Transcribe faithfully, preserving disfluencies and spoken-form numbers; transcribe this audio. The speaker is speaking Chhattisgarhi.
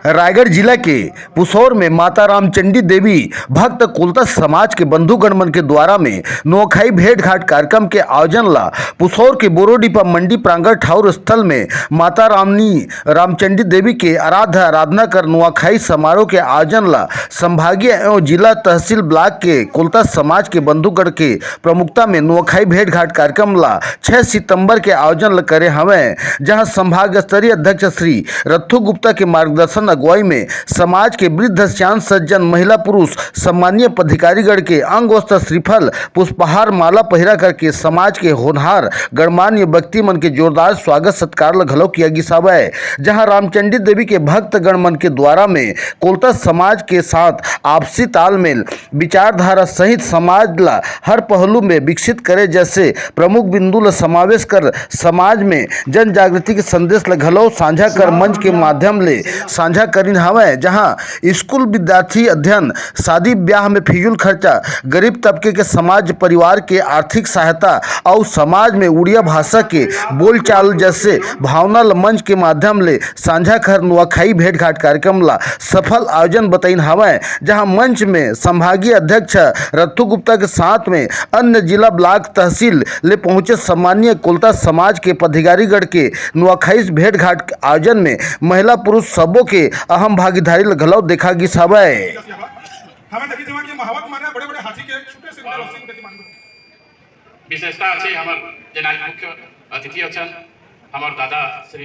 रायगढ़ जिला के पुसौर में माता रामचंडी देवी भक्त कोलता समाज के बंधुगण मन के द्वारा में नोखाई भेंट घाट कार्यक्रम के आयोजन ला पुसौर के बोरोडीपा मंडी प्रांगण ठाउर स्थल में माता रामनी रामचंडी देवी के आराध्य आराधना कर नुआखाई समारोह के आयोजन ला संभागीय एवं जिला तहसील ब्लॉक के कोलता समाज के बंधुगण के प्रमुखता में नुआखाई भेंट घाट कार्यक्रम ला छह सितंबर के आयोजन ल करे हवय, जहां संभाग स्तरीय अध्यक्ष श्री रत्थू गुप्ता के मार्गदर्शन अगुवाई में समाज के वृद्ध सियान सज्जन महिला पुरुष सम्मानीय पदाधिकारीगण के अंग वस्त्र श्रीफल पुष्पहार माला पहिरा करके समाज के होनहार गणमान्य व्यक्ति मन के जोरदार स्वागत सत्कार ल घलो किया गिस हवय, जहां रामचंडी देवी के भक्तगण मन के द्वारा में कोलता समाज के साथ आपसी तालमेल विचारधारा सहित समाज ला हर पहलू में विकसित करे जैसे प्रमुख बिंदु ला समावेश कर समाज में जन जागृति के संदेश ला घलो साझा कर मंच के माध्यम ले साझा करिन हवय, जहां स्कूल विद्यार्थी अध्ययन, शादी ब्याह में फिजूल खर्चा, गरीब तबके के समाज परिवार के आर्थिक सहायता अउ समाज में उड़िया भाषा के बोलचाल जैसे भावना ल मंच के माध्यम ले साझा कर नुआखाई भेंटघाट कार्यक्रम ला सफल आयोजन बताइन हवय, जहां मंच में संभागीय अध्यक्ष रत्थू गुप्ता के साथ में अन्य जिला ब्लॉक तहसील ले पहुंचे सम्मानीय कोलता समाज के पदाधिकारीगण के नुआखाई भेंटघाट आयोजन में महिला पुरुष सबो के अहम भागीदारी ल घलो देखा गिस हवय। हमें देखी थी कि महावत माने बड़े बड़े हाथी के छोटे से उनके रस्सी में गति मान। विशेषता अछि हमर जेना मुख्य अतिथि अछन हमर दादा श्री